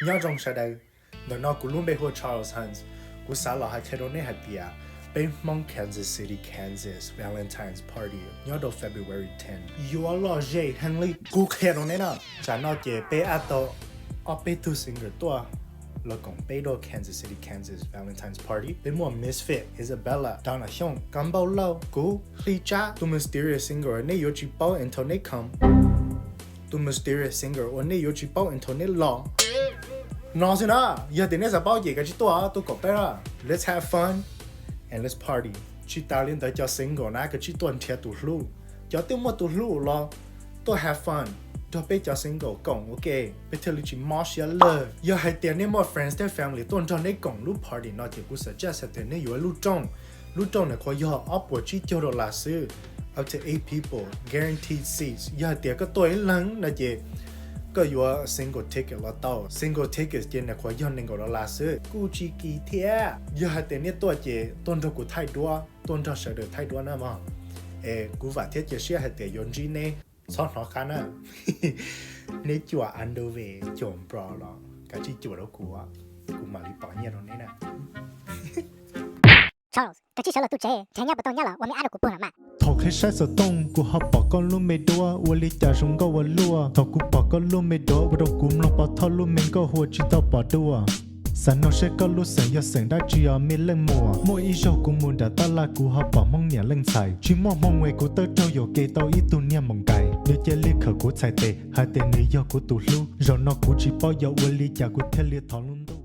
Nyob zoo sawv daws, ntawm no kuv lub npe hu ua Charles Hans. Kuv xav los hais qhia rau nej hais tias peb Hmoob Kansas City, Kansas Valentine's Party nyob rau February ten yuav lom zem heev li. Kuv qhia rau nej na, tsam no ces peb add tau ob peb tug singer tuaj los koom peb dua Kansas City, Kansas Valentine's Party. Peb muaj Misfit, Isabella, Donna Xyooj, Kab Npauj Lauj, kuv, Hli Tsab, tus mysterious singer nej yuav tsis paub until nej come. Tus mysterious singer uas nej yuav tsis paub until nej los. No xwb na, yog tias nej xav paub ces kav tsij tuaj, tuaj koom peb na. Let's have fun and let's party. Tsis tas li ntawd cov single na kav tsij tuaj nrhiav tus hlub. Cov twb muaj tus hlub los tuaj have fun nrog peb cov single koom ua ke, peb thiaj li tsis mob siab lawg. Yog hais tias nej muaj friends thiab family tuaj nrog nej koom lub party no ces kuv suggest hais tias nej yuav lub rooj. Lub rooj ntawd qhuav yog ob puas tsib caug dollar xwb, up to eight people, guaranteed seats. Yog hais tias koj tuaj ib leeg no ces koj yuav single ticket los tau. Single ticket ces nws qhuav yog nees nkaum dollar xwb, kuj tsis kim thiab. Yog hais tias nej tuaj ces tuaj nrog kuv thaij duab, tuaj nrog sawv daws thaij duab na mog. Es kuv vam thiab cia siab hais tias yuav ntsib neb. Txhob hnov qab na. Neb cuam underwear, cuam bra los kav tsij cuam rau kuv, kuv mam li pov nyiaj rau neb na. Charles, kav tsij sawv los tu tsev, nrhiav nyab puas tau nyab los ua me ab rau kuv puag los mas. Thaum qhib saib xov tooj kuv ho pom koj lub me duab, ua li cas zoo nkauj ua luaj. Thaum kuv pom koj lub me duab ua rau kuv mloog Pov Thoj lub me nkauj hu ua Tsis Tau Pom Dua. Xav nug seb koj lub xeem yog xeem dab tsi os me leej muam. Muaj ib zaug kuv mus nram tab laj kuv ho pom Hmoob niam leej ntxhais, tsis muaj hmoo es kuv tawb raug yuam kev tau ib tug niag maum nkais. Nws cia li khawm kuv txhais tes hais tias nws yog kuv tus hlub. Zaum no kuv tsis paub yuav ua li cas kuv thiaj li thov lub ntuj.